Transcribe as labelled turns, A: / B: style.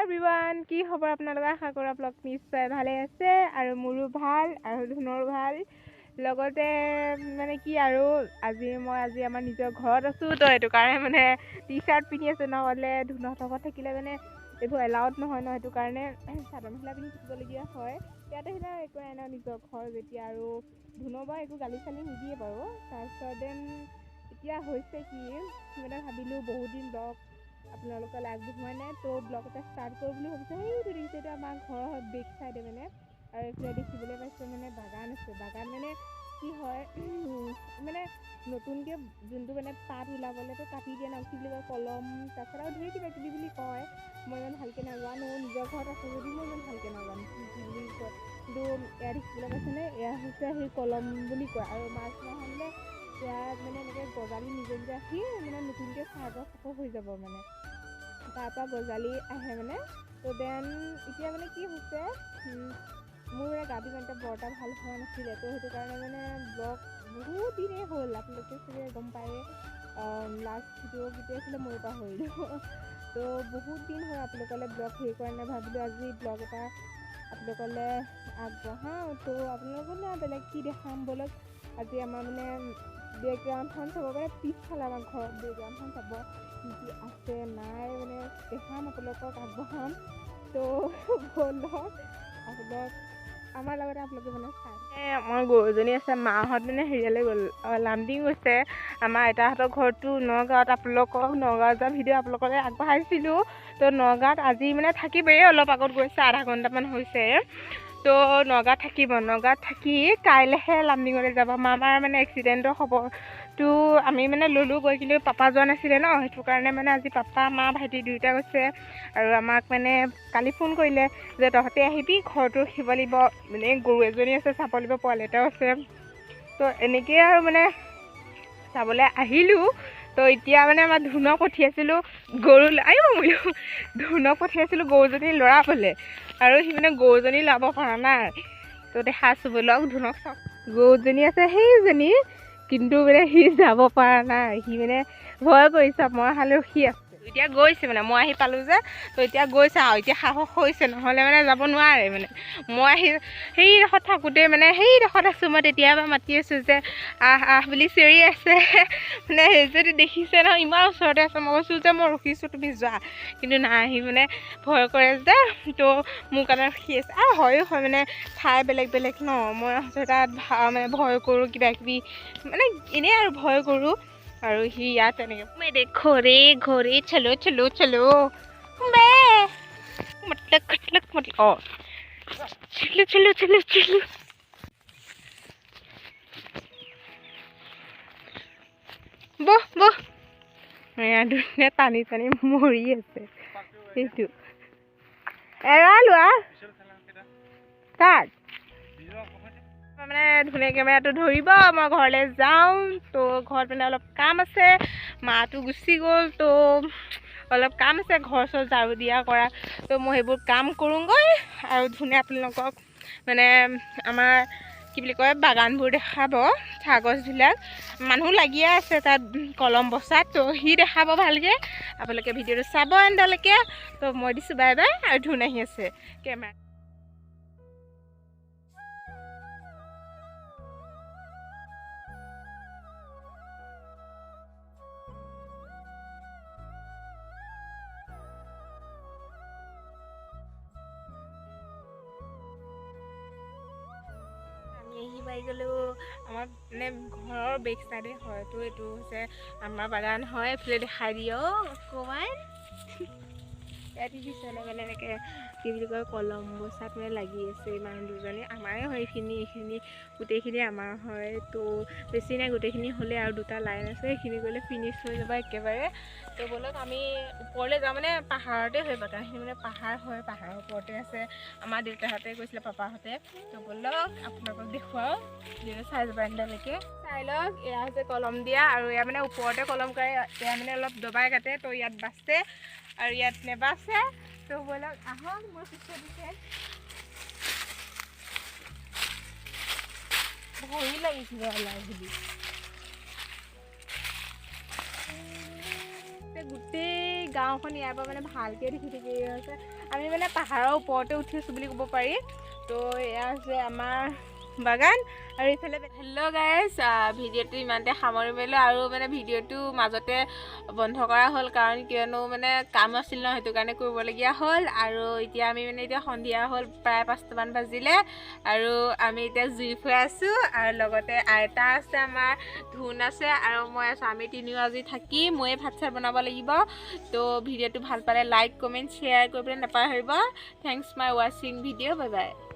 A: Everyone, কি খবৰ আপোনালোকৰ? আশা কৰোঁ আপোনালোক নিশ্চয় ভালে আছে আৰু মোৰো ভাল আৰু ধুনৰো ভাল। লগতে মানে কি আৰু আজি মই আজি আমাৰ নিজৰ ঘৰত আছোঁ, তো সেইটো কাৰণে মানে টি চাৰ্ট পিন্ধি আছোঁ। নহ'লে ধুনহঁতৰ ঘৰত থাকিলে মানে এইবোৰ এলাউড নহয় ন, সেইটো কাৰণে চাদৰ মেখেলা পিন্ধি থাকিবলগীয়া হয়। ইয়াত আহিলে একো নাই ন, নিজৰ ঘৰ যেতিয়া আৰু ধুনৰ বাৰু একো গালি চালি নিদিয়ে বাৰু। তাৰপিছত then এতিয়া হৈছে কি মানে ভাবিলোঁ বহুত দিন ব্লগ আপোনালোকলৈ আগবঢ়োৱা নাই, তো ব্লগ এটা ষ্টাৰ্ট কৰোঁ বুলি ভাবিছোঁ। সেইটো দেখিছে এইটো আমাৰ ঘৰৰ বেক চাইডে মানে, আৰু এইফালে দেখিবলৈ পাইছে মানে বাগান আছে। বাগান মানে কি হয় মানে নতুনকৈ যোনটো মানে পাত ওলাবলৈতো কাটি দিয়ে ন, কি বুলি কয় কলম, তাৰপিছত আৰু ধেৰ কিবা কিবি বুলি কয়, মই ইমান ভালকৈ নাজানো। নিজৰ ঘৰত আছোঁ যদি মই ইমান ভালকৈ নাজানো কি কি বুলি কয়। কিন্তু এয়া দেখিবলৈ পাইছেনে, এয়া হৈছে সেই কলম বুলি কয়। আৰু মাৰ্চ মাহত মানে ইয়াত মানে এনেকৈ গজালি নিজে নিজে আহি মানে নতুনকৈ চাহ গছ আকৌ হৈ যাব মানে, তাৰপৰা গজালি আহে মানে। তো then এতিয়া মানে কি হৈছে, মোৰ মানে গাটো ইমান এটা বৰ এটা ভাল হোৱা নাছিলে, তো সেইটো কাৰণে মানে ব্লগ বহুত দিনেই হ'ল, আপোনালোকে চাগে গম পায়ে। লাষ্ট ভিডিঅ' কেতিয়া আছিলে ময়ো পাহৰিলোঁ। তো বহুত দিন হ'ল আপোনালোকলৈ ব্লগ হেৰি কৰা নাই, ভাবিলোঁ আজি ব্লগ এটা আপোনালোকলৈ আগবঢ়াওঁ। তো আপোনালোকলৈ বেলেগ কি দেখাম ব'লক, আজি আমাৰ মানে বেকগ্ৰাউণ্ডখন চাব পাৰে, পিছফালে আমাৰ ঘৰৰ বেকগ্ৰাউণ্ডখন চাব কি কি আছে নাই মানে দেখাম আপোনালোকক, আগবঢ়াম। তো ব'লক আপোনালোক আমাৰ লগতে আপোনালোকে মানে চাই। আমাৰ গৰুজনী আছে, মাহঁত মানে হেৰিয়ালৈ গ'ল, লামডিং গৈছে। আমাৰ আইতাহঁতৰ ঘৰটো নগাঁৱত, আপোনালোকক নগাঁৱত যোৱা ভিডিঅ' আপোনালোকলৈ আগবঢ়াইছিলোঁ। তো নগাঁৱত আজি মানে থাকিবই, অলপ আগত গৈছে, আধা ঘণ্টামান হৈছে। তো নগাঁৱত থাকিব, নগাঁৱত থাকি কাইলৈহে লামডিঙলৈ যাব। মামাৰ মানে এক্সিডেণ্টৰ খবৰটো আমি মানে ল'লোঁ গৈ, কিন্তু পাপা যোৱা নাছিলে ন, সেইটো কাৰণে মানে আজি পাপা মা ভাইটি দুয়োটা গৈছে। আৰু আমাক মানে কালি ফোন কৰিলে যে তহঁতে আহিবি, ঘৰটো ৰখিব লাগিব, মানে গৰু এজনী আছে চাব লাগিব, পোৱালি এটাও আছে। তো এনেকৈয়ে আৰু মানে চাবলৈ আহিলোঁ। তো এতিয়া মানে আমাৰ ধুনক পঠিয়াইছিলোঁ গৰু, আইও ধুনক পঠিয়াইছিলোঁ গৰুজনী লৰাবলৈ, আৰু সি মানে গৰুজনী লৰাব পৰা নাই। তো দেখাইছোঁ ব'লক ধুনক চাওক, গৰুজনী আছে সেইজনী, কিন্তু মানে সি যাব পৰা নাই, সি মানে ভয় কৰিছে। মই খালি ৰখি আছোঁ। এতিয়া গৈছে মানে, মই আহি পালোঁ যে, তো এতিয়া গৈছে আৰু এতিয়া সাহস হৈছে, নহ'লে মানে যাব নোৱাৰে। মানে মই আহি সেইডোখৰত থাকোঁতে মানে সেইডোখৰত আছোঁ মই, তেতিয়াৰ পৰা মাতি আছোঁ যে আহ আহ বুলি চিঞৰি আছে। মানে সেই যদি দেখিছে নহয় ইমান ওচৰতে আছে, মই কৈছোঁ যে মই ৰখিছোঁ তুমি যোৱা, কিন্তু নাই, সি মানে ভয় কৰে যে, তো মোৰ কাৰণে ৰখি আছে। আৰু হয়ো হয় মানে ঠাই বেলেগ বেলেগ ন, মই তাত মানে ভয় কৰোঁ কিবা কিবি, মানে এনেই আৰু ভয় কৰোঁ। আৰু সি ইয়াত তেনেকৈ মেৰে ঘৰে ঘৰে চলো চলো চলো মে মতলব খতলক মতলব অঁ চলো চলো চলো চলো। বহ বহ, এয়া ধুনীয়া টানি টানি মৰি আছে সেইটো এৰা লোৱা তাক মানে ধুনীয়া কেমেৰাটো ধৰিব। মই ঘৰলৈ যাওঁ, তো ঘৰত মানে অলপ কাম আছে, মাটো গুচি গ'ল, তো অলপ কাম আছে ঘৰ চৰ ঝাৰু দিয়া কৰা, তো মই সেইবোৰ কাম কৰোঁগৈ। আৰু ধুনীয়া আপোনালোকক মানে আমাৰ কি বুলি কয় বাগানবোৰ দেখাব, চাহ গছবিলাক, মানুহ লাগিয়ে আছে তাত কলম বচাত, তো সি দেখাব ভালকৈ। আপোনালোকে ভিডিঅ'টো চাব এণ্ডলৈকে। তো মই দিছোঁ বাই বাই, আৰু ধুন আহি আছে কেমেৰা। আহি পাই গ'লোঁ আমাৰ মানে ঘৰৰ বেক চাইডে হয়, তো এইটো হৈছে আমাৰ বাগান হয়। এইফালে দেখাই দিয়ক অকণমান, ইয়াত পিছফালে মানে এনেকৈ কি বুলি কয় কলম বচাত মানে লাগি আছে মানুহ দুজনী, আমাৰে হয় এইখিনি, এইখিনি গোটেইখিনি আমাৰ হয়। তো বেছি নাই, গোটেইখিনি হ'লে আৰু দুটা লাইন আছে, সেইখিনি কৰিলে ফিনিছ হৈ যাব একেবাৰে। তো ব'লক আমি ওপৰলৈ যাওঁ, মানে পাহাৰতে হয় বাগানখিনি, মানে পাহাৰ হয়, পাহাৰৰ ওপৰতে আছে। আমাৰ দেউতাহঁতে গৈছিলে, পাপাহঁতে। তো ব'লক আপোনালোকক দেখুৱাওঁ, ভিডিঅ'টো চাই যাব এণ্ডলৈকে। চাই লওক, এয়া হৈছে কলম দিয়া, আৰু এয়া মানে ওপৰতে কলম কৰে, এয়া মানে অলপ দবাই কাটে, তো ইয়াত বাচে আৰু ইয়াত নেবাচে। তো ব'লক আহক মোৰ পিছে পিছে। ভৰি লাগিছিলে ওলাই বুলি গোটেই গাঁওখন ইয়াৰ পৰা মানে ভালকৈ দেখি থাকি আছে। আমি মানে পাহাৰৰ ওপৰতে উঠি আছোঁ বুলি ক'ব পাৰি। তো এয়া হৈছে আমাৰ বাগান। আৰু ইফালে হেল্ল' গাইজ, ভিডিঅ'টো ইমানতে সামৰি মেলোঁ। আৰু মানে ভিডিঅ'টো মাজতে বন্ধ কৰা হ'ল, কাৰণ কিয়নো মানে কাম আছিল ন, সেইটো কাৰণে কৰিবলগীয়া হ'ল। আৰু এতিয়া আমি মানে এতিয়া সন্ধিয়া হ'ল, প্ৰায় 5টামান বাজিলে আৰু আমি এতিয়া জুই ফুৱাই আছোঁ। আৰু লগতে আইতা আছে, আমাৰ ধুন আছে আৰু মই আছোঁ। আমি তিনিও আজি থাকি ময়ে ভাত চাত বনাব লাগিব। তো ভিডিঅ'টো ভাল পালে লাইক, কমেণ্ট, শ্বেয়াৰ কৰিবলৈ নাপাহৰিব। Thanks my ৱাচিং ভিডিঅ'। Bye bye.